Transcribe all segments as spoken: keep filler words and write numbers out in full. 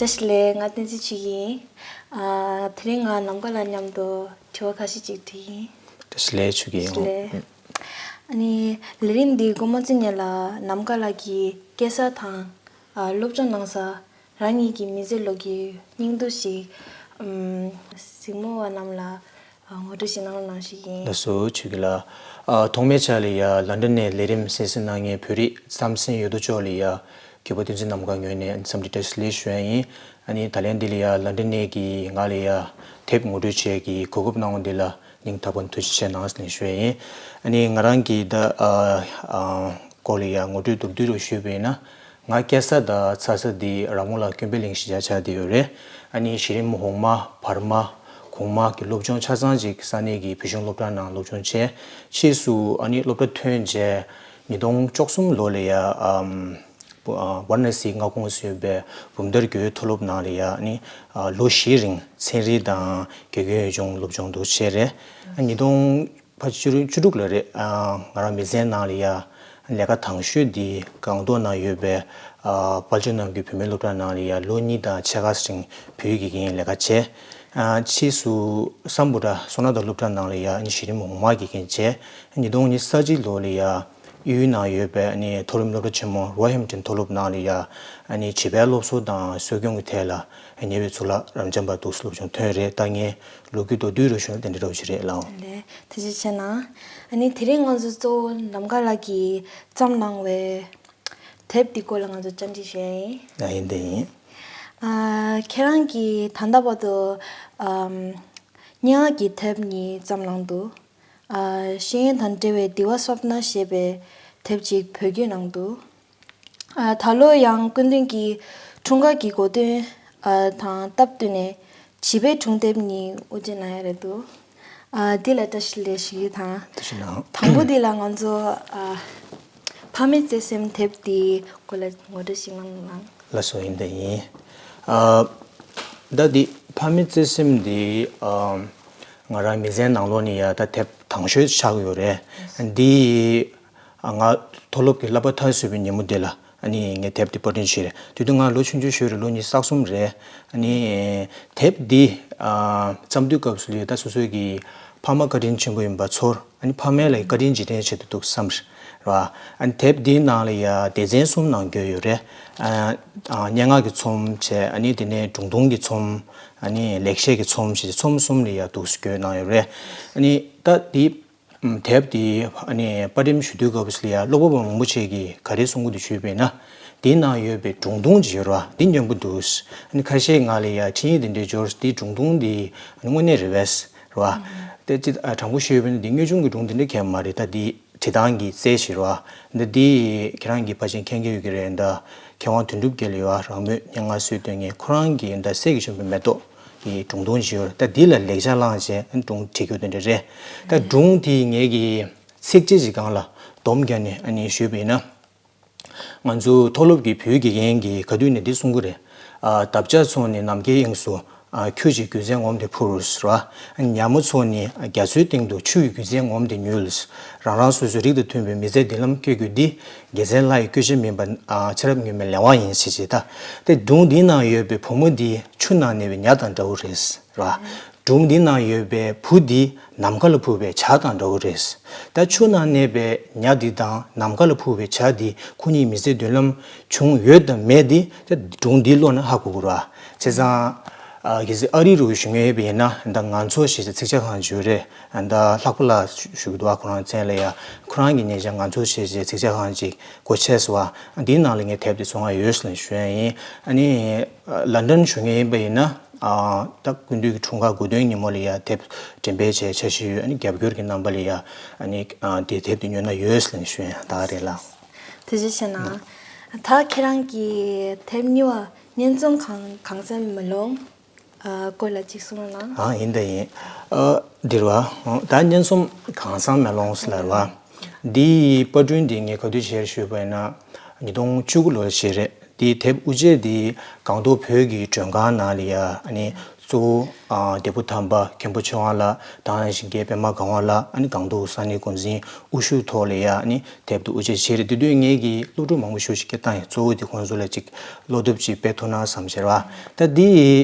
བཀྲ་ཤིས་བདེ་ལེགས། ང་བསྟན་འཛིན་ཆོས་སྐྱིད་ཡིན། ཨ། དེ་རིང་ང་ནམ་མཁའ་ལགས་མཉམ་དུ་དྲི་བ་ཁ་ཤས་ཅིག་དྲིས་ཡིན། བཀྲ་ཤིས་བདེ་ལེགས། ཆོས་སྐྱིད་ཡིན། བཀྲ་ཤིས་བདེ་ལེགས། ཨ་ནི་ལས་རིམ་འདི་འགོ་མ་བཙུགས་སྔོན་ལ་ནམ་མཁའ་ལགས་ཀྱི་སྐྱེས་ས་དང་། ཨ། སློབ་སྦྱོང་གནང་ས། རང་ཉིད་ཀྱི་མི་ཚེ་ལོ་རྒྱུས་སྙིང་བསྡུས་ཤིག་ཨམ། གཟིགས་མོ་བ་རྣམས་ལ་ངོ་སྤྲོད་ཞིག་གནང་རོགས་གནང་ཞུ་གི་ཡིན། ལགས་སོ། ཆོས་སྐྱིད་ལགས། ཨ། ཐོག་མའི་ཆ་ལ་ཡ་ལན་ཌན་ནས་ལས་རིམ་གསན་གཟིགས་གནང་མཁན་བོད་རིགས་རྩམ་ཟན་ཡོད་དོ་ཅོག་ལ་ཡ་གུས་པ་བསྟན་འཛིན་ནམ་མཁའ་ངོས་ནས་འཚམས་འདྲི་བཀྲ་ཤིས་བདེ་ལེགས་ཞུ་ཡ་ཡིན། ཨ་ནི་ད་ལན་འདི་ལ་ཡ་ལན་ཌན་ནས་ཀྱི་ང་ལ་ཡ་དེབ་ངོ་སྤྲོད་བྱེད་ཀྱི་གོ་སྐབས་གནང་བ་འདི་ལ་སྙིང་ཐག་པ་ནས་ཐུགས་རྗེ་ཆེ་གནང་ཞུ་ཡ་ཡིན། ཨ་ནི་ང་རང་གི་ད་ཨ་ཨ། སྐོར་ལ་ཡ་ངོ་སྤྲོད་མདོར་བསྡུས་རུ་ཞུས་པ་ཡིན་ན། ང་སྐྱེས་ས་དང་འཚར་ས་འདི་ར་མོ་ལ་དཀོན་པའི་གླིང་གཞིས་ཆགས་ཆགས་བསྡད་ཡོད་རེད། ཨ་ནི་གཞི་རིམ་འོག་མ་བར་མ་གོང་མ་གི་སློབ་སྦྱོང་ཆ་ཚང་ཅིག་ས་གནས་ཀྱི་བོད་གཞུང་སློབ་གྲྭ་ནང་སློབ་སྦྱོང་བྱས། ཕྱིས་སུ་ཨ་ནི་སློབ་གྲྭ་ཐོན་རྗེས་ཉིས་སྟོང་བཅུ་གསུམ་ལོ་ལ་ཡ་ཨམ། བ་ར་ཎ་སིའི་མངའ་ཁོངས་སུ་ཡོད་པའི་འབུམ་ཐར་དགེ་འོས་མཐོ་སློབ་ནང་ལ་ཡ་ཨ་ནི་ལོ་བཞིའི་རིང་ཚན་རིག་དང་དགེ་རྒན་འོས་སྦྱོང་སློབ་སྦྱོང་དུ་བྱས་རེད། ཉིས་སྟོང་ཕ་བཅུ་བཅུ་དྲུག་ལ་རེད། ཨ། ང་རང་མི་ཚེའི་ནང་ལ་ཡ་ལས་ཀ་དང་ཤོས་འདི་སྒང་ཏོག་ནང་ཡོད་པའི་ཨ། དཔལ་འབྱོར་རྣམ་རྒྱལ་བུད་མེད་སློབ་གྲྭ་ནང་ལ་ཡ་ལོ་གཉིས་དང་ཕྱེད་ཀ་རིང་བོད་ཡིག་དགེ་རྒན་ལས་ཀ་བྱས། ཨ། ཕྱིས་སུ་སམ་བྷོ་ཊ་སོ་ན་ད་སློབ་གྲྭ་ནང་ལ་ཡ་ཨ་ནི་གཞི་རིམ་འོག་མ་དགེ་རྒན་བྱས། ཉིས་སྟོང་ཉི་ཤུ་རྩ་གཅིག་ལོ་ལ་ཡ་དབྱིན་ཡུལ་ནང་ཡོད་པའི་ཨ་ནི་མཐོ་རིམ་སློབ་གྲྭ་ཆེན་མོ་རོ་ཧེམ་ཊོན་མཐོ་སློབ་ནང་ལ་ཡ་ཨ་ནི་བྱིས་པའི་སློབ་གསོ་དང་གསོ་སྐྱོང་གི་ཐད་ལ་ཉེ་བའི་གཙུག་ལག་རབ་འབྱམས་པ་འདུག་སློབ་སྦྱོང་ཐོན་རེད། ད་ངས་ལོ་རྒྱུས་མདོར་བསྡུས་རུ་ཞུས་ན་དེ་འདྲ་རོ་ཞིག་རེད་ལགས། ལགས། ཐུགས་རྗེ་ཆེ་གནང་། ཨ་ནི་དེ་རིང་ང་ཚོ་གཙོ་བོ་ནམ་མཁའ་ལགས་ཀྱིས་བརྩམས་གནང་བའི་དེབ་འདི་སྐོར་ལ་ང་ཚོ་བཅར་འདྲི་ཞུ་ཡ་ཡིན། ཨ། ཡིན་དེ་ཡིན། ཨ། ཁྱེད་རང་གིས་ད་ལྟ་བར་དུ་ཨམ། སྙན་ངག་གི་དེབ་གཉིས་བརྩམས་གནང་འདུག་ཨ། ཤེས་ཡོན་དང་འབྲེལ་བའི་དི་ཝ་སབ་ན་ཞེས་པའི་དེབ་ཅིག་བོད་བསྒྱུར་གནང་འདུག་ཨ། ད་ལོ་ཡང་སྐུ་མདུན་གྱི་འཁྲུངས་སྐར་གྱི་གོ་སྟོན་ཨ། དང་སྟབས་བསྟུན་ནས་བྱིས་པའི་སྒྲུང་དེབ་གཉིས་དབུ་འབྱེད་གནང་ཡ་རེད་འདུག་ཨ། འདི་ལ་བཀྲ་ཤིས་བདེ་ལེགས་ཞུ་རྒྱུ་དང་། ཐུགས་རྗེ་གནང་། དང་པོ་འདི་ལ་ང་ཚོ་ཨ། ཕ་མའི་བརྩེ་སེམས་དེབ་འདིའི་སྐོར་ལ་ངོ་སྤྲོད་ཞིག་གནང་རོགས་གནང་། ལགས་སོ། ཡིན་དང་ཡིན། ཨ། ད་འདི་ཕ་མའི་བརྩེ་སེམས་འདི་ཨ། ང་རང་མི་ཚེའི་ནང་ལོགས་ནས་ཡ་ད་དེབ་དང་ཤོས་ཆགས་ཡོད་རེད། འདི་ཨ། ང་མཐོ་སློབ་ཀྱི་བསླབ་པ་མཐར་སོན་པའི་ཉིན་མོ་འདི་ལ་ཨ་ནི་ངས་དེབ་འདི་པར་སྐྲུན་བྱས་རེད། དེ་དུས་ང་ལོ་ཆུང་ཆུང་ཞིག་རེད། ལོ་ཉི་ཤུ་རྩ་གསུམ་རེད། ཨ་ནི་དེབ་འདི་ཨ། བརྩམས་དུས་སྐབས་སུ་ལ་ད་སོ་སོའི་གི་ཕ་མ་བཀའ་དྲིན་ཆེན་པོ་ཡིན་པ་ཚོར། ཨ་ནི་ཕ་མ་ལ་བཀའ་དྲིན་རྗེས་དྲན་བྱེད་དུ་འདུག་བསམ་རེད་བ། ཨ་ནི་དེབ་འདིའི་ནང་ལ་ཡ་སྡེ་ཚན་གསུམ་ནང་བགོས་ཡོད་རེད། ཨ། ཨ། སྙན་ངག་གི་ཚོམས་བྱས། ཨ་ནི་དེ་ནས་སྒྲུང་ཐུང་གི་ཚོམས། ཨ་ནི་ལེགས་བཤད་ཀྱི་ཚོམས་ཞེས་ཚོམས་གསུམ་ལ་ཡ་འདུག་སེ་བགོས་གནང་ཡོད་རེད། ཨ་ནི་ད་འདི་དེབ་འདི་ཨ་ནི་པར་འགྲེམས་ཞུ་དུས་སྐབས་སུ་ལ་ཡ་ཀློག་པ་པོ་མང་པོ་ཅིག་གིས་ག་རེ་གསུང་གི་འདུག་ཞུས་པས་ན། འདིའི་ནང་ཡོད་པའི་སྒྲུང་ཐུང་ཅིག་ཡོད་རེད་བ། འདི་སྙན་པོ་འདུག་ཨ་ནི་ཁ་ཤས་ང་ལ་ཡ་འཕྲིན་ཡིག་འདི་འདྲའི་འབྱོར། འདི་སྒྲུང་ཐུང་འདི་ཨ་ནི་དངོས་གནས་རེད་པས། རེད་བ། དེ་ཅི་ཨ། དྲང་པོ་ཞུས་པ་ཡིན་ན་འདི་དངོས་བྱུང་གི་སྒྲུང་དེ་འདྲ་གང་ཡང་མ་རེད། ད་འདི་བྲིས་སྟངས་ཀྱི་རྩལ་ཞིག་རེད་བ། འདི་འདི་ཁྱེད་རང་གིས་ཕལ་ཆེར་མཁྱེན་གྱི་ཡོད་ཀྱི་རེད། ད་མཁས་དབང་དོན་གྲུབ་རྒྱལ་ལགས་རང་མོས་སྙན་ངག་སྲོལ་གཏོད་མཁན་ཁོ་རང་གིས་ད་སྲས་ཀྱི་བྱམས་པའི་མེ་ཏོག་གི་སྒྲུང་ཐུང་ཞིག་ཡོད་རེད། ད་འདི་ལ་ལེགས་ཆ་བླངས་བྱས་སྒྲུང་བྲིས་རྒྱུ་དེ་འདྲ་རེད། ད་སྒྲུང་དེ་ངེད་ཀྱིས་ཚིགས་བཅད་ཅིག་སྒང་ལ་སྡོམ་བརྒྱབ་ནས་ཨ་ནི་ཞུས་པ་ཡིན་ན། ང་ཚོ་མཐོ་སློབ་ཀྱི་བོད་ཡིག་དགེ་རྒན་གྱིས་ག་དུས་ནས་འདི་གསུང་གི་རེད། ཨ། འདབ་ཆགས་ཚོགས་ནི་ནམ་མཁའི་དབྱིངས་སུ། ཨ། ཁྱོད་ཀྱི་རྒྱུ་མཚན་ངོམས་ཏེ་འཕུར་ཟེར་བ། ཉ་མོ་ཚོགས་ནི་རྒྱ་མཚོའི་སྟེང་དུ་ཆུ་ཡི་རྒྱུ་མཚན་ངོམས་ཏེ་ཉུལ། རང་རང་སོ་སོའི་རིགས་དང་མཐུན་པའི་མི་ཚེ་མདུན་ལམ་བསྐྱོད་རྒྱུ་འདི་དགེ་མཚན་ལྷ་ཡི་བཀོད་ཆ་མིན་པ། ཨ། ཚེ་རབས་སྔོན་མའི་ལས་དབང་ཡིན་ཞེས་བྱས། ད་དེ་སྒྲུང་འདིའི་ནང་ཡོད་པའི་བུ་མོ་འདི་ཆུ་ནང་གནས་པའི་ཉ་དང་འདྲ་བོ་རེད་ཟེར་བ། སྒྲུང་འདིའི་ནང་ཡོད་པའི་བུ་འདི་ནམ་མཁའ་ལ་འཕུར་བའི་བྱ་དང་འདྲ་བོ་རེད། ད་ཆུ་ནང་གནས་པའི་ཉ་འདི་དང་ནམ་མཁའ་ལ་འཕུར་བའི་བྱ་འདི་ཁོ་གཉིས་མི་ཚེའི་མདུན་ལམ་བྱུང་ཡོད་དམ་མེད་འདི་ད་སྒྲུང་འདི་ཀློག་ན་ཧ་གོ་གི་རེད་བ། བྱས་ཙང་། ཨ། གལ་སྲིད་ཨ་རི་རུ་བཞུགས་མཁན་ཡོད་པ་ཡིན་ན་ད་ང་ཚོ་ཞེས་བྱ་ཚིག་ཇ་ཁང་ཅིག་ཡོད་རེད། ད་ལྷག་པ་ལགས་བཞུགས་འདུག་བ། ཁོ་རང་མཚན་ལ་ཡ་ཁོ་རང་གི་ཉེ་ཆར་ང་ཚོ་ཞེས་བྱ་ཚིག་ཇ་ཁང་ཅིག་སྒོ་ཕྱེས་སོང་བ། འདིའི་ནང་ལ་ངས་དེབ་འདི་བཙོང་ཡ་ཡོད་ཟེར་ནས་ཞུ་ཡ་ཡིན། ཨ་ནི། ལན་ཌན་བཞུགས་མཁན་ཡིན་པ་ཡིན་ན། ཨ། ད་སྐུ་མདུན་གྱི་འཁྲུངས་སྐར་དགུང་སྟོན་ཉིན་མོ་ལ་ཡ་དེབ་འགྲེམས་སྤེལ་བྱས་འཆར་གཞི་ཡོད། ཨ་ནི་རྒྱབ་སྐྱོར་གྱི་རྣམ་པ་ལ་ཡ་ཨ་ནི། ཨ། དེ་དེབ་དེ་ཉོ་ན་ཡོད་ཟེར་ནས་ཞུ་ཡ་ད་ག་རེད་ལགས། ཐུགས་རྗེ་ཆེ་གནང་། ད་ཁྱེད་རང་གིས་དེབ་གཉིས་པ་སྙན་རྩོམ་གང་གང་ཟག་མེ་ལོང་། ཨ། སྐོར་ལ་ཅིག་གསུང་རོགས་གནང་། ཨ། ཡིན་ད་ཡིན། ཨ། འདིར་བ། ད་སྙན་རྩོམ་གང་ཟག་མེ་ལོང་ཟེར་ལ་རེད་བ། འདིའི་པར་སྐྲུན་འདི་ངས་ག་དུས་བྱས་ཞུས་པ་ཡིན་ན། ཉིས་སྟོང་བཅུ་དགུ་ལོར་བྱས་རེད། དེའི་དེབ་དབུ་འབྱེད་དེ་སྒང་ཏོག་བོད་ཀྱི་མགྲོན་ཁང་ནང་ལ་ཡ་ཨ་ནི་ ཏུ། ཨ། འདས་པོ་དམ་པ་མཁན་པོ་ཆོས་དབང་ལགས། དེ་ནང་བཞིན་རྒན་པད་མ་སྒང་དབང་ལགས། ཨ་ནི་སྒང་ཏོག་ས་གནས་འགོ་འཛིན་དབུ་བཞུགས་ཐོག་ལ་ཡ། ཨ་ནི་དེབ་དེ་དབུ་འབྱེད་བྱས་རེད། དེ་དུས་ངེད་ཀྱི་སློབ་ཕྲུག་མང་པོ་ཞེ་པོ་ཅིག་སྐད་བཏང་ཡིན། གཙོ་བོ་དེ་ཁོང་ཚོ་ལ་ཅིག་བློ་སྟོབས་ཅིག་སྤེལ་ཐུབ་ན་བསམ་བྱས་ར། ད་འདི་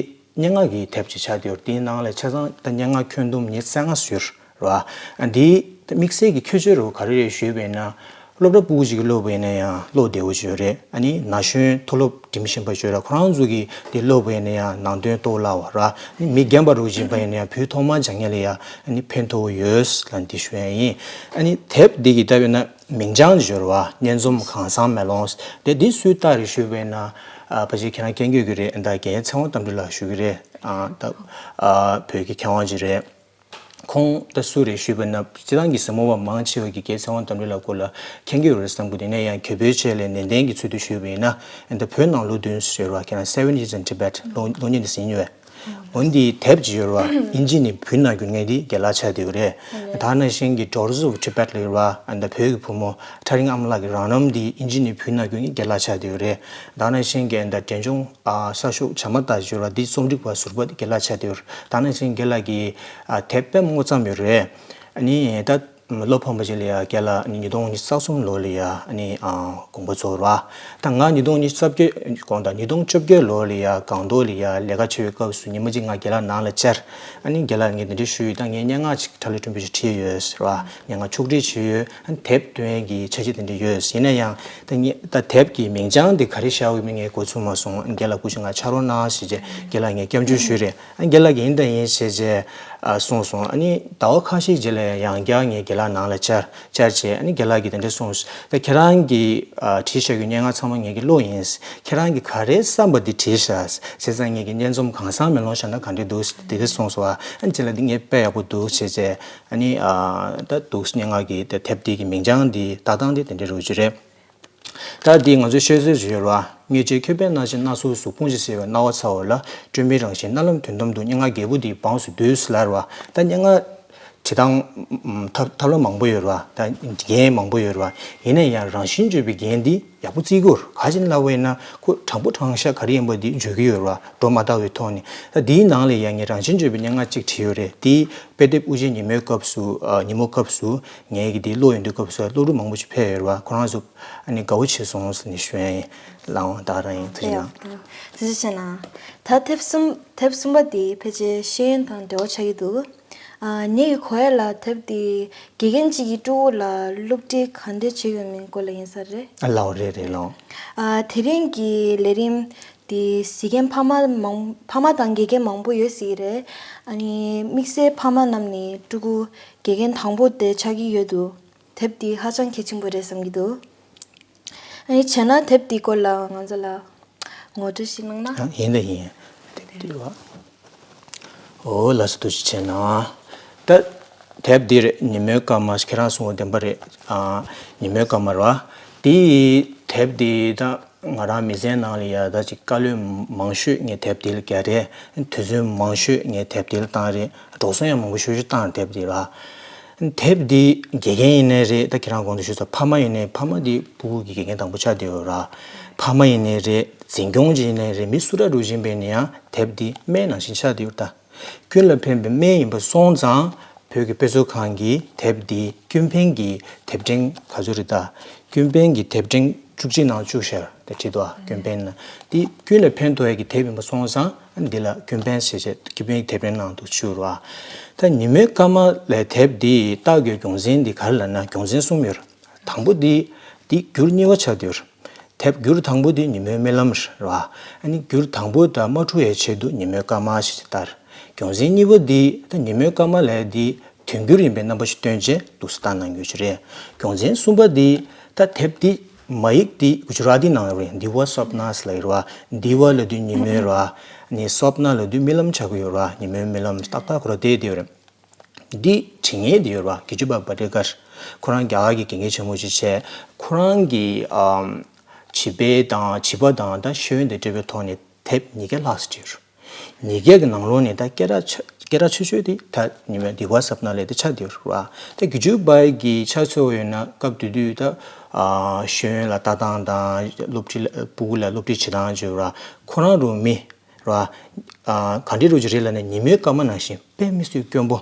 སྙན་ངག་གི་དེབ་ཅིག་ཆགས་བསྡད་ཡོད་རེད། དེའི་ནང་ལ་ཆ་ཚང་ད་སྙན་ངག་ཁྱོན་བསྡོམས་ཉི་ཤུ་རྩ་ལྔ་ཟེར་ར། ཨ། འདི་དམིགས་བསལ་གྱི་ཁྱད་ཆོས་རུ་ག་རེ་རེད་ཞུས་པ་ཡིན་ན། སློབ་གྲྭ་ཕྲུ་གུ་ཅིག་གིས་ཀློག་པ་ཡིན་ན་ཡང་ཀློག་བདེ་བོ་ཅིག་ཡོད་རེད། ཨ་ནི་ན་གཞོན་མཐོ་སློབ་འགྲིམ་བཞིན་པ་ཅིག་ཡོད་ར། ཁོ་རང་ཚོ་གིས་དེ་ཀློག་པ་ཡིན་ན་ཡང་ནང་དོན་རྟོགས་སླ་བ་ར། ཨ་ནི་མི་རྒན་པ་རུ་ཅིག་ཡིན་པ་ཡིན་ན་ཡང་བོད་ཐོག་མར་སྦྱང་མཁན་ལ་ཡང་ཨ་ནི་ཕན་ཐོགས་ཡོད་ལབ་འདི་ཞུ་ཡ་ཡིན། ཨ་ནི་དེབ་འདི་གི་ལྟ་བས་ན་མིང་བྱང་ཅིག་ཡོད་ར་བ། སྙན་རྩོམ་གང་བཟང་མེ་ལོང་དེ། འདི་སུས་བཏགས་རེད་ཞུས་པ་ཡིན་ན། ཨ། ཕལ་ཆེར་ཁྱེད་རང་མཁྱེན་གྱི་ཡོད་ཀྱི་རེད། ད་རྒན་ཚེ་དབང་རྟ་མགྲིན་ལགས་ཞུ་གི་རེད། ཨ། ད། ཨ། བོད་ཀྱི་མཁས་དབང་ཅིག་རེད། ཁོང་ད་སུ་རེད་ཞུས་པ་ན། སྤྱིར་བཏང་གི་གཟིགས་མོ་བ་མང་ཆེ་བ་གིས་རྒན་ཚེ་དབང་རྟ་མགྲིན་ལགས་སྐོར་ལ་མཁྱེན་གྱི་ཡོད་རེད་བསམ་གི། དེ་ནས་ཡང་གྱོད་དཔེ་བྱས་ལས་ནན་ཏན་གྱི་ཚུལ་དུ་ཞུས་པ་ཡིན་ན། ཨ། ད་བོད་ནང་ལོ་བདུན་ཟེར་བ། ཁྱེད་རང་Seven Years in Tibet། ལོ་ལོ་གཉིས་དེ་ཟིན་ཡོད། འོན་ཏེ་དེབ་ཅིག་ཡོད་ར་བ། ཨིན་ཇི་ནས་བོད་ནང་བསྒྱུར་མཁན་དེ་རྒན་ལགས་ཆགས་བསྡད་ཡོད་རེད། ད་ནང་བཞིན་གྱི་Daughters of Tibet ལབ་ཡོད་ར་བ། ཨ། ད་བོད་ཀྱི་བུ་མོ་ཁྲ་རིང་ཨ་མ་ལགས་ཀྱི་རང་རྣམ་དེ་ཨིན་ཇི་ནས་བོད་ནང་བསྒྱུར་མཁན་རྒན་ལགས་ཆགས་བསྡད་ཡོད་རེད། ད་ནང་བཞིན་གྱི་ད་འབྲས་ལྗོངས། ཨ། གསར་ཤོག་བྱམས་པ་ལྟ་ཅིག་ཡོད་ར། དེའི་རྩོམ་སྒྲིག་པ་ཟུར་པ་དེ་རྒན་ལགས་ཆགས་བསྡད་ཡོད་རེད། ད་ནང་བཞིན་རྒན་ལགས་ཀྱིས། ཨ། དེབ་དཔེ་མང་པོ་བརྩམས་ཡོད་རེད། ཨ་ནི་ད་བློ་ཕམ་པ་ཅིག་ལ་ཡ་རྒན་ལགས་ཉིས་སྟོང་ཉི་ཤུ་རྩ་གསུམ་ལོ་ལ་ཡ། ཨ་ནི། ཨ། དགོངས་པ་རྫོགས་ར། ད་ང་ཉིས་སྟོང་ཉི་ཤུ་རྩ་བརྒྱད། དགོངས་དག་ཉིས་སྟོང་བཅོ་བརྒྱད་ལོ་ལ་ཡ་སྒང་ཏོག་ལ་ཡ་ལས་ཀ་བྱེད་པའི་སྐབས་སུ་ཉི་མ་གཅིག་ང་རྒན་ལགས་ནང་ལ་བཅར། ཨ་ནི་རྒན་ལགས་ངས་འདི་འདྲ་ཞུས་ཡོད། ད་ངས་སྙན་ངག་ཅིག་ཕྲ་ལས་ཕྲན་བུ་ཞིག་བྲིས་ཡོད་ཟེར་བ། སྙན་ངག་ཕྱོགས་སྒྲིག་བྱས་ཡོད། ཨ་ནི་དེབ་ཐོན་ཡས་ཀྱི་འཆར་གཞི་དེ་འདྲ་ཡོད། ཡིན་ན་ཡང་ད་ངས་ད་དེབ་ཀྱི་མིང་བྱང་དེ་ག་རེ་བཞག་དགོས་མིན་ངས་གོ་ཚོད་མ་སོང་། རྒན་ལགས་སྐུ་མཁྱེན་ང་ཕྱག་རོགས་གནང་ཞེས་བྱས་རྒན་ལགས་ངས་སྐྱབས་འཇུག་ཞུས་རེད། ཨ། རྒན་ལགས་ཀྱིས་ཡིན་དང་ཡིན་ཞེས་བྱས། ཨ། གསུངས་སོང་། ཨ་ནི་ཟླ་བ་ཁ་ཤས་རྗེས་ལ་ཡང་བསྐྱར་ངས་རྒན་ལགས་ནང་ལ་བཅར་བཅར་བྱས། ཨ་ནི་རྒན་ལགས་ཀྱིས་དེ་འདྲ་གསུངས། ད་ཁྱེད་རང་གིས། ཨ། བྲིས་བཞག་རྒྱུ་སྙན་ངག་ཚང་མ་ངེད་ཀྱིས་ཀློག་ཡིན། ཁྱེད་རང་གིས་ག་རེ་བསམ་པ་འདི་བྲིས་བཞག་བྱས་ཙང་ངེད་ཀྱིས་སྙན་རྩོམ་གང་བཟང་མེ་ལོང་བཞག་ན་ག་འདྲ་འདུག་དེ་འདྲ་གསུངས་སོང་། ཨ། ཨ་ནི་རྗེས་ལ་འདི་ངས་དཔེ་ཡག་པོ་འདུག་བྱས་བྱས། ཨ་ནི། ཨ། ད་འདུག་སྙན་ངག་གི་དེ་དེབ་འདི་གི་མིང་བྱང་འདི་བཏགས་སྟངས་འདི་དེ་འདྲ་རུ་ཅིག་རེད། ད་འདི་ང་ཚོའི་ཤོད་སྲོལ་ཞིག་ཡོད་རེད་བ། ངེས་བྱེད་ཁེ་ཕན་སྣང་ཞིང་སྣ་ཚོགས་སུ། དཔུང་གཅིག་བསྲེས་པའི་སྣང་བ་ཚ་བ་ལ། སྤྲོས་མེད་རང་བཞིན་རྣ་ལམ་དོན་དམ་དུ། སྙན་ངག་རྒྱལ་པོ་འདིའི་འབངས་སུ་འདུས་ལབ་རེད་བ། ད་སྙན་ངག་བྲིས་སྟངས། ཨམ། ཐབས་ཐབས་ལམ་མང་པོ་ཡོད་རེད་བ། ད་འགན་མང་པོ་ཡོད་རེད་བ། ཡིན་ན་ཡང་རང་བཞིན་བརྗོད་པའི་འགན་འདི་ཡག་པོ་བརྩི་དགོས་རེད། ག་ཅི་ལབ་པ་ཡིན་ན་ཁོ་དྲང་པོ་དྲང་བཞག་ག་རེ་ཡིན་པ་འདི་བརྗོད་ཀྱི་ཡོད་རེད་བ། སྒྲོ་མ་བཏགས་པའི་ཐོག་ནས། ད་འདིའི་ནང་ལ་ཡང་ངས་རང་བཞིན་བརྗོད་པའི་སྙན་ངག་ཅིག་བྲིས་ཡོད་རེད། འདི་དཔེ་དེབ་དབུ་འབྱེད་ཉིན་མོའི་སྐབས་སུ། ཨ། ཉིན་མོ་སྐབས་སུ་ངས་ཀྱི་འདི་ཀློག་ཡོང་དུས་སྐབས་སུ་སློབ་ཕྲུག་མང་པོ་ཞིག་ཕེབས་ཡོད་རེད་བ། ཁོ་རང་ཚོ་ཨ་ནི་དགའ་བོ་བྱས་སོང་ཟེར་ནས་ཞུ་ཡ་ཡིན། ལགས་འོང་། ད་རང་ཡིན། ཐུགས་རྗེ་གནང་། ཐུགས་རྗེ་ཆེ་གནང་། ད་དེབ་གསུམ་དེབ་གསུམ་པ་དེ་ཕལ་ཆེར་ཤེས་ཡོན་དང་འབྲེལ་བ་ཆགས་ཀྱི་འདུག་ཨ། ངེད་ཀྱི་གོ་ཡ་ལ་དེབ་དེ་དགེ་རྒན་གཅིག་གིས་ཕྲུ་གུ་ལ་སློབ་ཁྲིད་ག་འདྲས་བྱེད་དགོས་མིན་སྐོར་ལ་ཡིན་ས་རེད། ཨ། ལགས་འོང་། རེད་རེད། ལགས་འོང་། ཨ། དེ་རིང་གི་ལས་རིམ་དེ་གཟིགས་མཁན་ཕ་མ་མང་ཕ་མ་དང་དགེ་རྒན་མང་པོ་ཡོད་སྲིད་ཀྱི་རེད། ཨ་ནི་དམིགས་བསལ་ཕ་མ་རྣམས་ནི་ཕྲུ་གུ་དགེ་རྒན་དང་པོ་དེ་ཆགས་ཀྱི་ཡོད་འདུག་དེབ་འདི་ཧ་ཅང་གལ་ཆེན་པོ་རེད་བསམ་གྱི་འདུག་ཨ་ནི་བྱས་ན་དེབ་འདི་སྐོར་ལ་ང་ཚོ་ལ་ངོ་སྤྲོད་ཞིག་གནང་ན། ཨ། ཡིན་ད་ཡིན། དེབ་འདི་བ། འོ། ལགས་སོ། ཐུགས་རྗེ་ཆེ་གནང་། ད་དེབ་འདི་རེད། ཉིན་མོའི་སྐར་མ། ཁྱེད་རང་གསུང་བ་བདེན་པ་རེད། ཨ། ཉིན་མོའི་སྐར་མ་རེད་བ། དེའི་དེབ་འདི་ད་ང་རང་མི་ཚེའི་ནང་ལ་ཡ་ད་ཅིག་བཀའ་སློབ་མང་ཤོས་ངས་དེབ་འདི་ལ་རྒྱག་རེད། དུས་ཚོད་མང་ཤོས་ངས་དེབ་འདི་ལ་བཏང་རེད། འགྲོ་སོང་ཡང་མང་པོ་ཞེ་པོ་ཅིག་བཏང་རེད། དེབ་འདི་ལ། དེབ་འདི་དགེ་རྒན་ཡིན་ནའི་རེད། ད་ཁྱེད་རང་གོང་དུ་ཞུས་ཚར། ཕ་མ་ཡིན་ནའི། ཕ་མ་འདི་ཕྲུ་གུ་གི་དགེ་རྒན་དང་པོ་ཆགས་བསྡད་ཡོད་ར། ཕ་མ་ཡིན་ནའི་རེད། འཛིན་སྐྱོང་ཅིག་ཡིན་ནའི་རེད། མི་སུ་ར་འགྲོ་བཞིན་པ་ཡིན་ན་ཡང་དེབ་འདི་སྨན་ནང་བཞིན་ཆགས་བསྡད་ཡོད་རེད། ད་ཀུན་ལ་ཕན་པའི་སྨན་ཡིན་པ་སོང་ཙང་བོད་ཀྱི་དཔེ་མཛོད་ཁང་གིས་དེབ་འདི་ཀུན་ཕན་གྱི་དེབ་ཕྲེང་ག་ཚོད་རེད། ད་ཀུན་ཕན་གྱི་དེབ་ཕྲེང་བཅུ་གཅིག་ནང་བཅུག་བཞག་དེ་བྲིས་འདུག་ཨ། ཀུན་ཕན་ནང་། འདི་ཀུན་ལ་ཕན་ཐོགས་ཡས་ཀྱི་དེབ་ཡིན་པ་སོང་ཙང་འདི་ལ་ཀུན་ཕན་ཞེས་བྱས་ཀུན་ཕན་གྱི་དེབ་ཕྲེང་ནང་དུ་བཅུག་ར། ད་ཉི་མའི་སྐར་མ་ལས་དེབ་འདི་བཏགས་དགོས་རྒྱུ་མཚན་འདི་ག་རེ་ལབ་ན། རྒྱུ་མཚན་གསུམ་ཡོད་རེད། དང་པོ་འདི་འདི་འགྱུར་གཉིས་པ་ཆགས་བསྡད་ཡོད་རེད། དེབ་འགྱུར་དང་པོ་འདི་ཉིན་མོའི་རྨི་ལམ་རེད་བ། ཨ་ནི་འགྱུར་དང་པོ་ད་མ་འཁྲུག་ཡའི་ཆེད་དུ་ཉིན་མོའི་སྐར་མ་ཞེས་བཏགས་རེད། རྒྱུ་མཚན་གཉིས་པ་འདི་ད་ཉིན་མོའི་སྐར་མ་ལབ་ཡ་འདི་དུས་འགྱུར་ཡིན་པའི་རྣམ་པ་ཞིག་སྟོན་བྱས་འདུག་སེ་བཏགས་གནང་རྒྱུ་ཞིག་རེད། རྒྱུ་མཚན་གསུམ་པ་འདི་ད་དེབ་འདི་མ་ཡིག་འདི་གུ་ཇུ་ར་ཏི་ནང་ཡོད་རེད། དི་ཝ་སོབ་ན་ཟེར་ལབ་ཡོད་རེད་བ། དི་ཝ་ལབ་དུས་ཉིན་མོ་རེད་བ། ཨ་ནི་སོབ་ན་ལབ་དུས་རྨི་ལམ་ཆགས་ཀྱི་ཡོད་རེད་བ། ཉིན་མོའི་རྨི་ལམ་ཏག་ཏག་ཁོ་རང་བསྡད་བསྡད་ཡོད་རེད། འདི་བྲིས་མཁན་དེ་ཡོད་རེད་བ། གི་ཇུ་བྷ་བྷ་ཏེ་ཀར། ཁོ་རང་རྒྱ་གར་གྱི་དགེ་རྒན་ཆེན་མོ་ཅིག་བྱས། ཁོ་རང་གི་ཨམ་བྱིས་པ་དང་བྱིས་པ་དང་ད་ཤེས་ཡོན་དང་འབྲེལ་བའི་ཐོག་ནས་དེབ་ཉིས་བརྒྱ་ལྷག་ཙམ་བྲིས་ཡོད་རེད། ཉིས་བརྒྱ་གི་ནང་ལོགས་ནས་ད་སྐད་གྲགས་ཆ་སྐད་གྲགས་ཆོད་ཆོད་དེ་ད་ཉི་མའི་དི་ཝ་སབ་ན་ལས་དེ་ཆགས་བསྡད་ཡོད་རེད་བ། ད་གི་ཇུ་བྷ་གི་ཆ་མཚོན་པ་ཡིན་ན་སྐབས་དེ་དུས་ད་ཨ་ཤེས་ཡོན་ལ་ལྟ་སྟངས་དང་སློབ་ཁྲིད་ལ་ཕྲུ་གུ་ལ་སློབ་ཁྲིད་བྱེད་སྟངས་བརྗོད་ར། ཁོ་རང་རུ་མི་ ར། ཨ་ག་འདྲ་རུ་ཅིག་རེད་ལབ་ན། ཉི་མའི་སྐར་མ་ནང་བཞིན་དཔེ་མི་སྲིད་དཀོན་པོ།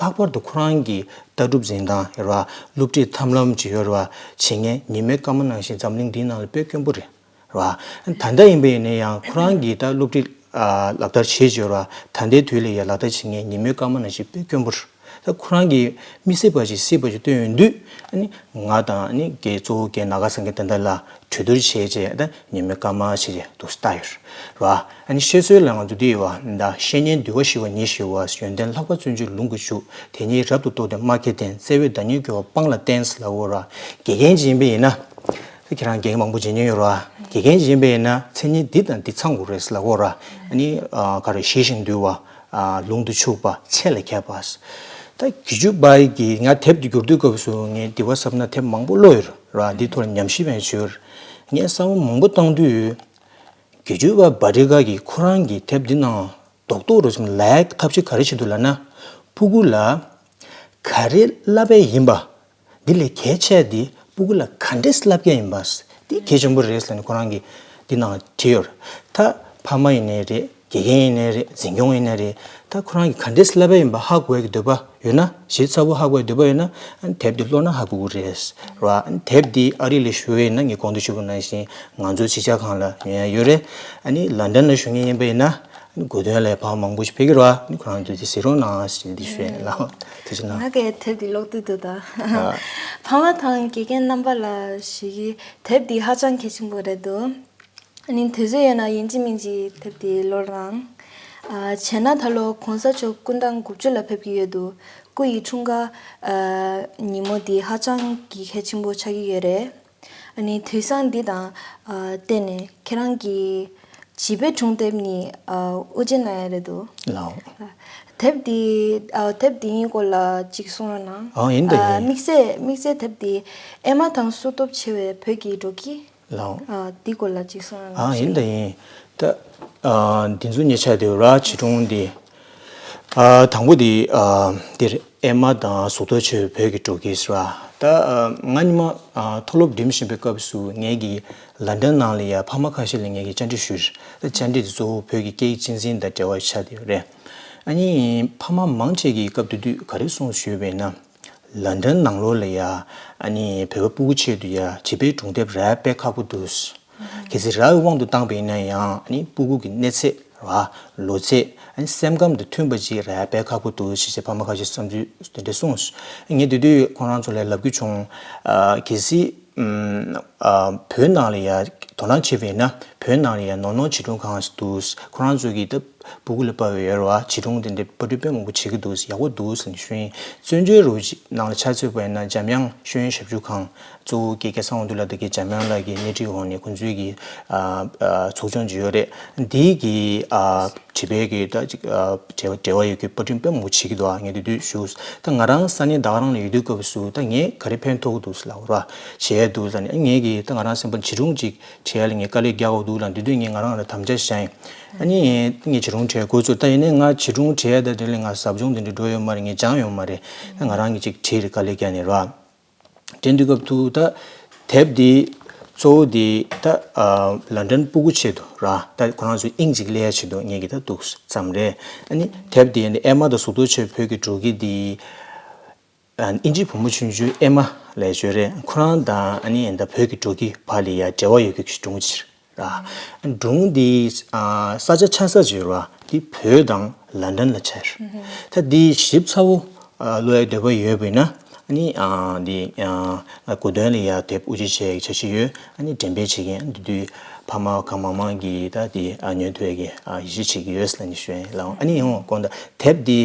ལྷག་པར་དུ་ཁོ་རང་གི་ལྟ་གྲུབ་འཛིན་སྟངས་ར། སློབ་ཁྲིད་ཐབས་ལམ་ཅིག་ཡོད་ར། བྱེད་མཁན་ཉི་མའི་སྐར་མ་ནང་བཞིན་འཛམ་གླིང་འདིའི་ནང་ལ་དཔེ་དཀོན་པོ་རེད། ར། ད་ལྟ་ཡིན་པ་ཡིན་ན་ཡང་ཁོ་རང་གིས་ད་སློབ་ཁྲིད་ཨ་ལག་བསྟར་བྱེད་བྱེད་ར། ད་ལྟའི་དུས་ལ་ཡང་ལག་བསྟར་བྱེད་མཁན་ཉི་མའི་སྐར་མ་ནང་བཞིན་དཔེ་དཀོན་པོ་རེད། ད་ཁོ་རང་གིས་མི་སྲིད་པ་ཅིག་སྲིད་པ་ཅིག་སྟོན་ཡོང་དུས། ཨ་ནི་ང་དང་ཨ་ནི་རྒན་གཙོ་བོ་རྒན་ནཱ་ག་སངས་རྒྱས་དེ་འདྲ་ལ་གྲོས་བསྡུར་བྱས་རྗེས། ད་ཉི་མའི་སྐར་མ་ཞིག་རེད་འདུག་ལྟ་ཡོད་ར། ཨ་ནི་བཤད་སྲོལ་ལ་ང་ཚོ་འདི་ཡོད་པ། ད་བཤེས་གཉེན་འདུལ་བ་ཞི་བ་ཉིད་ཞི་བ། ཡོན་ཏན་ལྷག་པ་བརྩོན་འགྲུས་ལུང་གིས་ཕྱུག་དེ་ཉིད་རབ་ཏུ་རྟོགས་ཏེ་སྨྲ་མཁས་བསྟེན། བརྩེ་བས་བདག་ཉིད་སྐྱོ་བ་སྤངས་ལ་བསྟེན་ཟེར་ལབ་ཡོད་ར། དགེ་རྒན་ཅིག་ཡིན་པ་ཡིན་ན། ད་ཁྱེད་རང་དགེ་རྒན་མང་པོ་བྱེད་མྱོང་ཡོད་ར། དགེ་རྒན་ཅིག་ཡིན་པ་ཡིན་ན་མཚན་ཉིད་འདི་དང་འདི་ཚང་དགོས་རེད་ཟེར་ལབ་ཡོད་ར། ཨ་ནི་ཨ་ག་རེ། ཞི་ཞིང་དུལ་བ། ཨ་ལུང་དུ་ཕྱུག་པ། ཆེ་ལ་མཁས་པ། ད་དགེ་བཅུ་པ་གི་ང་དེབ་འདི་བསྒྱུར་དུས་སྐབས་སུ་ངས་དེ་བ་ཟབ་ན་དེབ་མང་པོ་ཀློག་ཡོད་ར། འདི་ཐོག་ལ་ཉམས་ཞིབ་ཡང་བྱས་ཡོད། ངས་བསམ་བློ་མང་པོ་བཏང་དུས། དགེ་བཅུ་པ་བྷ་ཏྲི་ཀ་གིས་ཁོ་རང་གི་དེབ་འདི་ནང་རྡོག་རྡོག་རུ་ཙམ་ལབ་ཡག་ཐབས་ཤེས་ག་རེ་བྱེད་འདུག་ལབ་ན། སྤུ་གུ་ལ་ག་རེ་བསླབ་པ་ཡིན་པ། འདི་ལས་གལ་ཆེ་འདི་སྤུ་གུ་ལ་ག་འདྲས་བསླབ་ཀྱི་ཡིན་པ། འདི་གལ་ཆེན་པོ་རེད་ཟེར་ནས་ཁོ་རང་གིས་འདི་ནང་བྲིས་ཡོད་རེད། ད་ཕ་མ་ཡིན་ནའི་རེད། དགེ་རྒན་ཡིན་ནའི་རེད། འཛིན་སྐྱོང་ཡིན་ནའི་རེད། ད་ཁོ་རང་གིས་ག་འདྲས་བསླབ་པ་ཡིན་པ་ཧ་གོ་ཡག་གི་འདོད་པ་ཡོད་ན། ཞིབ་ཚགས་པོ་ཧ་གོ་ཡག་འདོད་པ་ཡོད་ན། ཨ་ནི་དེབ་འདི་ཀློག་ན་ཧ་གོ་གི་རེད་ར། ཨ་ནི་དེབ་འདི་ཨ་རི་ལ་བཞུགས་པ་ཡིན་ན། ངས་གོང་དུ་ཞུས་པ་ནང་བཞིན་ང་ཚོའི་གཞིས་ཆགས་ཁང་ལ་ཉོ་ཡག་ཡོད་རེད། ཨ་ནི་ལན་ཌན་ལ་བཞུགས་མཁན་ཡིན་པ་ཡིན་ན། དགོས་དོན་ལ་ཕར་མང་པོ་ཞིག་ཕེབས་ཀྱི་རེད་བ། ཁོ་རང་ཚོས་དེ་གཟིགས་རོགས་གནང་ཟེར་འདི་ཞུ་ཡ་ལ། ཐུགས་རྗེ་གནང་། ང་གིས་དེབ་འདི་ཀློག་འདོད་འདུག་ད། ཨ། ཕ་མ་དང་དགེ་རྒན་རྣམ་པ་ལ་ཞུ་གི། དེབ་འདི་ཧ་ཅང་གལ་ཆེན་པོ་རེད་འདུག་ཨ་ནི་དུས་ཚོད་ཡོད་ན་ཡིན་གཅིག་མིན་གཅིག་དེབ་འདི་ཀློག་རོགས་གནང་། ཨ། བྱས་ན་ད་ལོ་གོང་ས་མཆོག་སྐུ་ཟླ་དགུ་བཅུ་ལ་ཕེབས་ཀྱི་ཡོད་འདུག་སྐུ་ཡི་འཁྲུངས་སྐར། ཨ། ཉིན་མོ་འདི་ཧ་ཅང་གི་གལ་ཆེན་པོ་ཆགས་ཀྱི་ཡོད་རེད། ཨ་ནི་དུས་བཟང་འདི་དང་ཨ་བརྟེན་ནས་ཁྱེད་རང་གིས་བྱིས་པའི་སྒྲུང་དེབ་གཉིས་ཨ་དབུ་འབྱེད་གནང་ཡ་རེད་འདུག་ལའོ། ཨ་དེབ་འདི་ཨ་དེབ་འདིའི་སྐོར་ལ་ཅིག་གསུང་རོགས་གནང་། ཨ་ཡིན་ད་ཨ་ཡིན། དམིགས་བསལ་དམིགས་བསལ་དེབ་འདི་ཨེ་མ་དང་སྲོག་ཐོག་ཆེ་བའི་བོད་ཀྱི་འབྲོག་ཁྱི། ལའོ། ཨ་འདི་སྐོར་ལ་ཅིག་གསུང་རོགས་གནང་། ཨ་ཡིན་ད་ཡིན། ད་ཨ་འདི་ཚོ་ཉེ་ཆར་དེ་ར་བྱིས་སྒྲུང་འདི། ཨ་དང་པོ་དེ་ཨ་འདིར་ཨེ་མ་དང་གཟུགས་མཐོ་ཆེ་བའི་བོད་ཀྱི་འབྲོག་ཁྱི་ཟེར་བ། ད་ཨ་ང་ཉི་མ་ཨ་མཐོ་སློབ་འགྲིམ་བཞིན་པའི་སྐབས་སུ་ངེད་ཀྱི་ལན་ཌན་ནང་ལ་ཡ་ཕ་མ་ཁ་ཤས་ལ་ངེད་ཀྱིས་བཅར་འདྲི་ཞུས། ད་བཅར་འདྲི་དེ་གཙོ་བོ་བོད་ཀྱི་སྐད་ཡིག་གཅེས་འཛིན་དང་འབྲེལ་བ་ཆགས་བསྡད་ཡོད་རེད། ཨ་ནི་ཕ་མ་མང་ཆེ་གིས་སྐབས་དེ་དུས་ག་རེ་གསུངས་ཞུས་པས་ན། ལན་ཌན་ནང་ལོགས་ལ་ཡ་ཨ་ནི་བོད་པ་སྤུ་གུ་ཆེད་དུ་ཡ་བྱིས་པའི་སྒྲུང་དེབ་རག་དཔེ་ཁག་པོ་འདུག་གལ་སྲིད་རག་པའི་དབང་དུ་བཏང་པ་ཡིན་ན་ཡང་། ཨ་ནི་སྤུ་གུ་གི་གནས་ཚད་ར། ལོ་ཚད། ཨ་ནི་སེམས་ཁམས་དང་མཐུན་པ་ཅིག་རག་དཔེ་ཁག་པོ་འདུག་ཞེས་བྱས་ཕ་མ་ཁ་ཤས་བསམ་ཚུལ་དེ་འདྲ་གསུངས། ངས་དེ་དུས་ཁོང་རང་ཚོ་ལ་ལབ་རྒྱུ་བྱུང་། ཨ་གལ་སྲིད་ཨ་བོད་ནང་ལ་ཡ་དོ་སྣང་བྱས་པ་ཡིན་ན། བོད་ནང་ལ་ཡ་ནོར་ནོར་བྱིས་སྒྲུང་ཁང་ཞིག་འདུག་ཁོ་རང་ཚོ་གིས་ད་སྤུ་གུ་ལ་དཔའ་བའི་ཡོད་རེད་བ། བྱིས་སྒྲུང་དེ་འདྲའི་པར་སྐྲུན་དཔེ་མང་པོ་བྱེད་ཀྱི་འདུག་ཡག་པོ་འདུག་ཟེར་ནས་ཞུས་ཡིན། བཙན་བྱོལ་རུ་ནང་ལ་ཆ་མཚོན་པ་ཡིན་ན། འཇམ་དབྱངས་ཤེས་ཡོན་ཞབས་ཞུ་ཁང་གཙོ་བོ་སྐྱེས་སྐྱེས་སངས་དབང་འདུས་ལགས་དང་གི་འཇམ་དབྱངས་ལགས་ཀྱི་སྣེ་ཁྲིད་འོག་ནས་ཁོང་ཚོའི་གི་ཨ་ཨ་ཚོགས་ཆུང་ཅིག་ཡོད་རེད། འདིའི་གི་ཨ་བྱིས་པའི་གི་ད་ཅིག་ཨ་འབྲེལ་བ་འབྲེལ་བ་ཡོད་ཀྱི་པར་སྐྲུན་དཔེ་མང་པོ་བྱེད་ཀྱི་འདུག་ཨ་ངས་དེ་དུས་ཞུས། ད་ང་རང་ས་གནས་ད་ག་རང་ལ་ཡོད་དུས་སྐབས་སུ་ད་ངས་ག་རེ་ཕན་ཐོགས་ཀྱི་འདུག་ཟེར་ལབ་ར། བྱེད་ཡས་འདུག་ཟེར་ནས། ངས་གི་ད་ང་རང་སེམས་པར་བྱིས་སྒྲུང་ཅིག་བྲིས་ཡ་ལ་ངས་དཀའ་ལས་རྒྱག་དགོས་འདུག་ལ། འདི་དུས་ངས་ང་རང་ལ་དམ་བཅའ་བཞག་ཡིན། ཨ་ནི་ངས་བྱིས་སྒྲུང་བྲིས་འགོ་ཚུགས། ད་ཡིན་ནའི་ང་བྱིས་སྒྲུང་བྲིས་ཡ་ད་དེ་ལས་ང་ཟབ་སྦྱོང་དེ་འདྲ་འགྲོ་ཡོད་མ་རེད། ངས་སྦྱངས་ཡོད་མ་རེད། ད་ང་རང་གིས་ཅིག་བྲིས་རེད། དཀའ་ལས་རྒྱག་ནས་ར། དྲན་དུས་སྐབས་དུ་ད་དེབ་འདི་གཙོ་བོ་འདི་ད་ཨ་ལན་ཌན་སྤུ་གུ་ཆེད་དུ་ར། ད་ཁོ་རང་ཚོས་དབྱིངས་ཅིག་སླེབས་ཡ་ཆེད་དུ་ངས་གི་ད་འདུག་ཙམ་རེད། ཨ་ནི་དེབ་འདི་ཨ་ནི་ཨེ་མ་དང་གཟུགས་མཐོ་ཆེ་བོད་ཀྱི་འབྲོག་ཁྱི་འདི། ཨ་ཨིན་ཇིའི་བུ་མོ་ཆུང་ཆུང་ཨེ་མ་ལབ་ཡ་ཅིག་ཡོད་རེད། ཁོ་རང་དང་ཨ་ནི་ད་བོད་ཀྱི་འབྲོག་ཁྱི་བར་ལ་ཡ་འབྲེལ་བ་ཡོད་རྒྱུ་གི་སྒྲུང་ཅིག་རེད། སྒྲུང་འདི་ཨ་ས་ཆ་ཆགས་ས་ཅིག་ཡོད་རེད་བ། འདི་བོད་དང་ལན་ཌན་ལ་ཆགས་ཡོད་རེད། ད་འདི་ཞིབ་ཚགས་པོ་ཨ་ཀློག་ཡ་འདོད་པ་ཡོད་པ་ཡིན་ན། ཨ་ནི་ཨ་འདི་ཨ་ང་དགོས་དོན་ལ་ཡ་དེབ་དབུ་འབྱེད་བྱེད་ཡ་འཆར་གཞི་ཡོད། ཨ་ནི་འགྲེམས་སྤེལ་བྱེད་མཁན་འདི་དུས་ཕ་མ་གང་མང་མང་གིས་ད་འདི་ཨ་ཉོ་ཐུབ་ཡ་གི་ཨ་ཡིད་ཆེས་བྱེད་ཀྱི་ཡོད་ཟེར་ནས་ཞུ་ཡ་ཡིན་ལགས། ཨ་ནི་ཡང་དགོངས་དག་དེབ་འདི་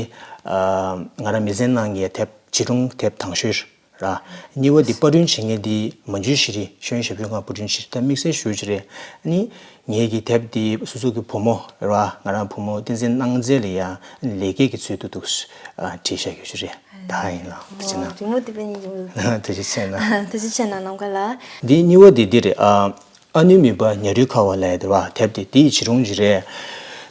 ཨ་ང་རང་མི་ཚེ་ནང་གི་དེབ་བྱིས་སྒྲུང་དེབ་དང་ཤོས་ར། གཉིས་པ་འདི་པར་སྐྲུན་བྱེད་མཁན་འདི་མ་འཇུ་ཤེས་རིག་ཤེས་ཡོན་ཞབས་ཞུ་ཁང་པར་སྐྲུན་བྱེད་རིག་ད་དམིགས་བསལ་ཞུ་རྒྱུ་རེད། ཨ་ནི་ངེད་ཀྱི་དེབ་འདི་སོ་སོ་གི་བུ་མོ་ར། ང་རང་བུ་མོ་བསྟན་འཛིན་སྣང་མཛེས་ལ་ཡ་ལས་ཀའི་གི་ཚུལ་དུ་འདུག་ཨ་བྲིས་བཞག་ཡོད་རྒྱུ་རེད། ད་ཡིན་ལགས། ཐུགས་རྗེ་གནང་། རིང་མོ་དེ་པས་ཉིན་རིང་མོ། ཐུགས་རྗེ་ཆེ་གནང་། ཐུགས་རྗེ་ཆེ་གནང་། ནམ་མཁའ་ལགས། འདི་གཉིས་པ་འདི་འདི་རེད། ཨ་ཨ་ནུའི་མུན་པ་ཉ་རིལ་ཁ་བ་ལབ་ཡ་དེ་རེད་བ། དེབ་དེ་དེའི་བྱིས་སྒྲུང་ཅིག་རེད།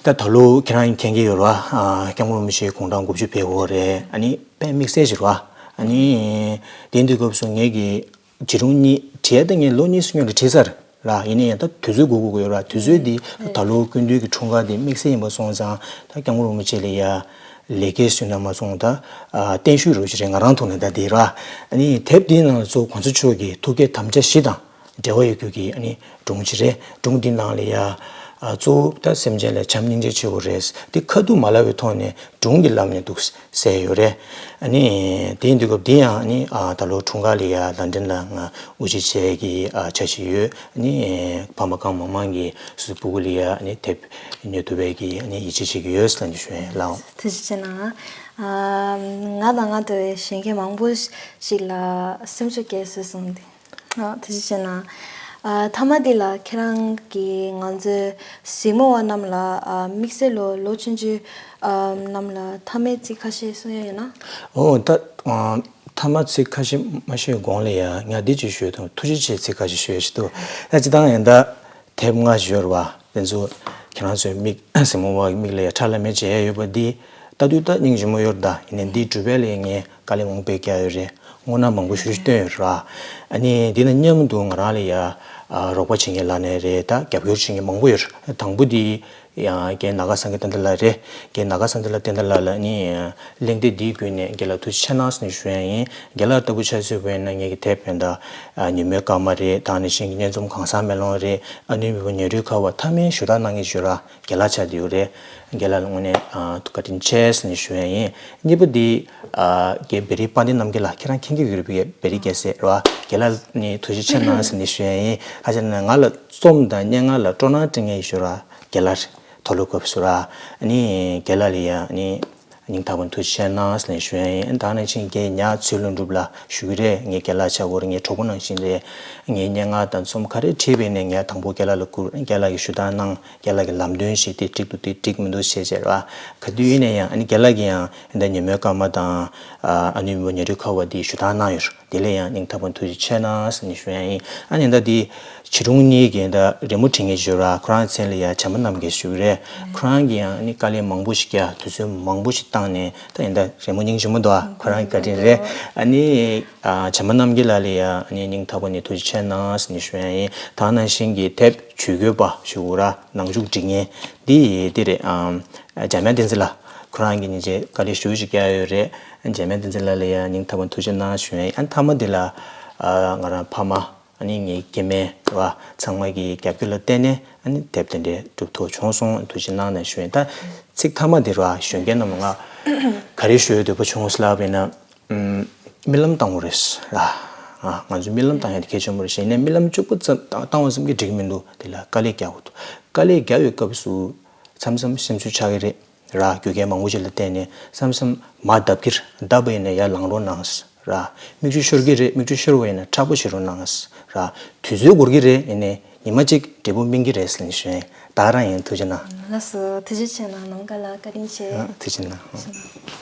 ད་ད་ལོ་ཁྱེད་རང་མཁྱེན་གྱི་ཡོད་རེད་བ། ཨ་སྐྱབས་མགོན་རིན་པོ་ཆེ་དགུང་གྲངས་དགུ་བཅུ་ཕེབས་ཡོད་རེད། ཨ་ནི་དཔེ་དམིགས་བསལ་ཅིག་རེད་བ། ཨ་ནི་དེ་དུས་སྐབས་སུ་ངེད་ཀྱིས་བྱིས་སྒྲུང་གཉིས་བྲིས་ཏེ་ངས་ལོ་གཉིས་སུ་སྔོན་ལ་བྲིས་ཚར་ ར། ཡིན་ན་ཡང་ད་དུས་ཚོད་འགོར་དགོས་ཀྱི་ཡོད་ར། དུས་ཚོད་འདི་ད་ལོ་སྐུ་མདུན་གྱི་འཁྲུངས་སྐར་འདི་དམིགས་བསལ་ཡིན་པ་སོང་ཙང་ད་སྐྱབས་མགོན་རིན་པོ་ཆེ་ལ་ཡ་ལེགས་སྐྱེས་ཞུ་ན་མ་སོང་ད་བརྟན་བཞུགས་རོགས་ཞེས་རེད། ང་རང་ཐོག་ནས་ད་འདི་ར། ཨ་ནི་དེབ་འདིའི་ནང་ལ་གཙོ་བོ་གོང་ས་མཆོག་གི་ཐུགས་བསྐྱེད་དམ་བཅའ་བཞི་དང་འབྲེལ་བ་ཡོད་རྒྱུ་གི་ཨ་ནི་སྒྲུང་ཅིག་རེད། སྒྲུང་འདིའི་ནང་ལ་ཡ་གཙོ་བོ་ད་སེམས་ཅན་ལ་བྱམས་སྙིང་རྗེ་ཆེ་བོ་རེད། འདི་ཁ་ཐུག་མ་ལབ་པའི་ཐོག་ནས་སྒྲུང་གི་ལམ་ནས་འདུག་གསལ་ཡོད་རེད། ཨ་ནི་དེ་ཡིན་དུས་སྐབས་འདི་ཡང་ཨ་ནི་ད་ལོ་འཁྲུངས་སྐར་ལ་ཡ་ལན་ཀྲན་ལ་ང་དབུ་འབྱེད་བྱས་ཀྱི་འཆར་གཞི་ཡོད། ཨ་ནི་ཕ་མ་གང་མང་མང་གིས་སུ་སྤུ་གུ་ལ་ཡ་ཨ་ནི་དེབ་ཉོ་ཐུབ་པའི་གི་ཨ་ནི་ཡིད་ཆེས་བྱེད་ཀྱི་ཡོད་ཟེར་ནས་ཞུ་ཡ་ཡིན། ལགས་འོང་། ཐུགས་རྗེ་ཆེ་གནང་། ང་དང་ང་འདྲ་བའི་གཞོན་སྐྱེས་མང་པོ་ཞིག་ལ་སེམས་ཤུགས་སྐྱེད་སྲོལ་སོང་སྟེ། ཨ། ཐུགས་རྗེ་ཆེ་གནང་། ཨ། མཐའ་མ་འདི་ལ་ཁྱེད་རང་གིས་ང་ཚོའི་གཟིགས་མོ་བ་རྣམས་ལ། ཨ། དམིགས་བསལ་ལོ་ལོ་ཆུང་ཆུང་ཨ་རྣམས་ལ་མཐའ་མའི་ཚིག་ཁ་ཤས་གསུང་ཡ་ཡོད་ན། ཨོ་ད། ཨ། མཐའ་མ་ཚིག་ཁ་ཤས་མ་ཤོད་གོང་ལ་ཡ་ང་འདི་ཅིག་ཤོད་དང་། ཐུགས་རྗེ་ཆེ་ཚིག་ཁ་ཤས་ཤོད་ཞིག་འདུག་ད་སྤྱིར་བཏང་ཡིན་ད། དེབ་ལྔ་ཞིག་ཡོད་རེད་བ། དེ་ཚོ་ཁྱེད་རང་ཚོའི་མིག་གཟིགས་མོ་བ་གི་མིག་ལ་ཡ་ཁྲ་ལམ་མེ་མཇལ་ཡ་ཡོད་པ་འདི་ལྟ་དུས་ད་སྙིང་རྗེ་མོ་ཡོད་རེད་ད། ཡིན་ནའི་འདི་སྒྲུབ་པ་ལ་ཡ་ངས་དཀའ་ལས་མང་པོ་བརྒྱབ་ཡོད་རེད། སྔོན་ན་མང་པོ་ཞེ་པོ་ཅིག་བཏོན་ཡོད་རེད་བ། ཨ་ནི་འདི་དང་མཉམ་དུ་ང་རང་ལ་ཡ་ཨ་རོགས་པ་བྱེད་མཁན་ལབ་ན་རེད་ད། རྒྱབ་སྐྱོར་བྱེད་མཁན་མང་པོ་ཡོད་རེད། དང་པོ་འདི་ཡང་རྒན་ནཱ་ག་སངས་རྒྱས་བསྟན་དར་ལགས་རེད། རྒན་ནཱ་ག་སངས་རྒྱས་བསྟན་དར་ལགས་ལ་ནི་གླེང་སྟེགས་འདིའི་བརྒྱུད་ནས་རྒན་ལགས་ཐུགས་རྗེ་ཆེ་གནང་ཟེར་ནས་ཞུ་ཡ་ཡིན། རྒན་ལགས་ལྟ་བུ་ཆ་མཚོན་པ་ཡིན་ན་ངེད་ཀྱི་དེབ་ཡིན་ད། ཨ། ཉིན་མོའི་སྐར་མ་རེད། ད་ནང་བཞིན་གྱི་སྙན་རྩོམ་གང་ཟག་མེ་ལོང་རེད། ཨ་ནུའི་མེས་པོ་ཉ་རིགས་ཁ་བ། མཐའ་མའི་ཞུ་དག་གནང་མཁན་ཞུ་ར་རྒན་ལགས་ཆགས་བསྡད་ཡོད་རེད། རྒན་ལགས་ལ་དངོས་གནས་ཨ་བཀའ་དྲིན་ཆེ་ཟེར་ནས་ཞུ་ཡ་ཡིན། གཉིས་པ་འདི་ཨ་རྒན་བེ་རི་དཔལ་ལྡན་རྣམ་རྒྱལ་ལགས། ཁྱེད་རང་མཁྱེན་གྱི་ཡོད་རེད་པས། བེ་རི་རྒྱལ་སྲས་རེད་བ། རྒན་ལགས་ནི་ཐུགས་རྗེ་ཆེ་གནང་ཟེར་ནས་ཞུ་ཡ་ཡིན། ཁ་ཅིག་ན་ང་ལ་རྩོམ་དང་སྙན་ངག་ལ་སྤྲོ་སྣང་སྤྲད་མཁན་ཞུ་ར་རྒན་ལགས་རེད། མཐོ་སློབ་སྐབས་སུ་ར། ཨ་ནི་རྒན་ལགས་ལ་ཡ་ཨ་ནི་སྙིང་ཐག་པ་ནས་ཐུགས་རྗེ་ཆེ་གནང་ཟེར་ནས་ཞུ་ཡ་ཡིན། ད་ནང་བཞིན་རྒན་ཉག་ཚེ་ལྷུན་གྲུབ་ལགས་ཞུ་གི་རེད། ངའི་རྒན་ལགས་ཆགས་ཀྱི་ཡོད་རེད། ངའི་གྲོགས་པོ་ནང་བཞིན་རེད། ངའི་སྙན་ངག་དང་རྩོམ་ག་རེ་བྲིས་པ་ཡིན་ནའི་ངས་དང་པོ་རྒན་ལགས་ལ་བསྐུར། རྒན་ལགས་ཀྱིས་ཞུ་དག་གནང་། རྒན་ལགས་ཀྱིས་ལམ་སྟོན་བྱས་ཏེ་འགྲིག་འདུག་དེ་འགྲིག་མི་འདུག་བྱས་བྱས་ར། ག་དུས་ཡིན་ན་ཡང་ཨ་ནི་རྒན་ལགས་ཀྱིས་ཡང་ད་ཉིན་མོའི་སྐར་མ་དང་ཨ་ནུའི་མེས་པོ་ཉ་རིགས་ཁ་བ་འདི་ཞུ་དག་གནང་ཡོད་རེད། དེ་ལ་ཡང་སྙིང་ཐག་པ་ནས་ཐུགས་རྗེ་ཆེ་གནང་ཟེར་ནས་ཞུ་ཡ་ཡིན། ཨ་ནི་ད་འདི་བྱིས་སྒྲུང་གཉིས་ཀྱི་ད་རི་མོ་བྲིས་མཁན་ཞིག་ཡོད་ར། ཁོ་རང་མཚན་ལ་ཡ་བྱམས་པ་རྣམ་རྒྱལ་ཞུ་གི་རེད། ཁོ་རང་གིས་ཡང་ཨ་ནི་དཀའ་ལས་མང་པོ་ཞིག་བརྒྱབ། དུས་ཚོད་མང་པོ་ཞིག་བཏང་ནས་ད་ཡིན་ད་རི་མོ་སྙིང་རྗེ་མོ་འདུག་ཨ་ཁོ་རང་གི་བཀའ་དྲིན་རེད། ཨ་ནི་ཨ་བྱམས་པ་རྣམ་རྒྱལ་ལགས་ལ་ཡ་ཨ་ནི་སྙིང་ཐག་པ་ནས་ཐུགས་རྗེ་ཆེ་གནང་ཟེར་ནས་ཞུ་ཡ་ཡིན། ད་ནང་བཞིན་གྱི་དེབ་ཇུས་འགོད་པ་ཞུ་གི་ར། ནང་འཇུག་སྒྲིག་མཁན་འདི་འདི་རེད། ཨམ། འཇམ་དབྱངས་བསྟན་འཛིན་ལགས། ཁོ་རང་གིས་ཉིན་བྱེད་དཀའ་ལས་ཞེ་པོ་ཅིག་བརྒྱབ་ཡོད་རེད། འཇམ་དབྱངས་བསྟན་འཛིན་ལགས་ལ་ཡང་སྙིང་ཐག་པ་ཐུགས་རྗེ་གནང་ཞུ་ཡ་ཡིན། ཨ་ནི་མཐའ་མ་འདི་ལ་ཨ་ང་རང་ཕ་མ་ཨ་ནི་ངའི་སྐྱེ་དམན་བ་ཚང་མ་གི་རྒྱབ་སྐྱོར་ལ་བརྟེན་ནས་ཨ་ནི་དེབ་དེ་འདྲའི་འགྲུབ་ཐུབ་བྱུང་སོང་། ཐུགས་རྗེ་གནང་ནས་ཞུ་ཡ་ཡིན། ད་ཚིག་མཐའ་མ་འདི་ར་གཞོན་སྐྱེས་རྣམས་ལ་ང་ག་རེ་ཞུ་འདོད་པ་བྱུང་ཟེར་ལབ་པ་ཡིན་ན། ཨུམ། རྨི་ལམ་བཏང་དགོས་རེད་ར། ང་ཚོ་རྨི་ལམ་བཏང་ཡ་དེ་གལ་ཆེན་པོ་རེད། གཞན་ནས་རྨི་ལམ་སྐྱུག་པོ་ཙམ་བཏང་བ་ཙམ་གྱིས་འགྲིག་གི་མི་འདུག་དེ་ལ་དཀའ་ལས་རྒྱག་དགོས་འདུག་དཀའ་ལས་རྒྱག་པའི་སྐབས་སུ་མཚམས་མཚམས་སེམས་ཚུལ་ཆགས་ཀྱི་རེད་ར། རྒྱུ་རྐྱེན་མང་པོ་ཞིག་ལ་བརྟེན་ནས་མཚམས་མཚམས་མར་བརྡབ་ཀྱི་རེད། བརྡབ་པ་ཡིན་ན་ཡར་ལངས་རོགས་གནང་ར། མིག་ཆུ་ཤོར་གྱི་རེད། མིག་ཆུ་ཤོར་བ་ཡིན་ན་མཁྲེགས་པོ་བྱེད་རོགས་གནང་ར། དུས་ཚོད་འགོར་གྱི་རེད། ཡིན་ནའི་ཉི་མ་གཅིག་འབྲས་བུ་སྨིན་གྱི་རེད་ཟེར་ནས་ཞུ་ཡ་ཡིན། ད་ག་རང་ཡིན། ཐུགས་རྗེ་གནང་། ལགས་སོ། ཐུགས་རྗེ་ཆེ་གནང་། ནམ་མཁའ་ལ་བཀའ་དྲིན་ཆེ། ཐུགས་རྗེ་གནང་།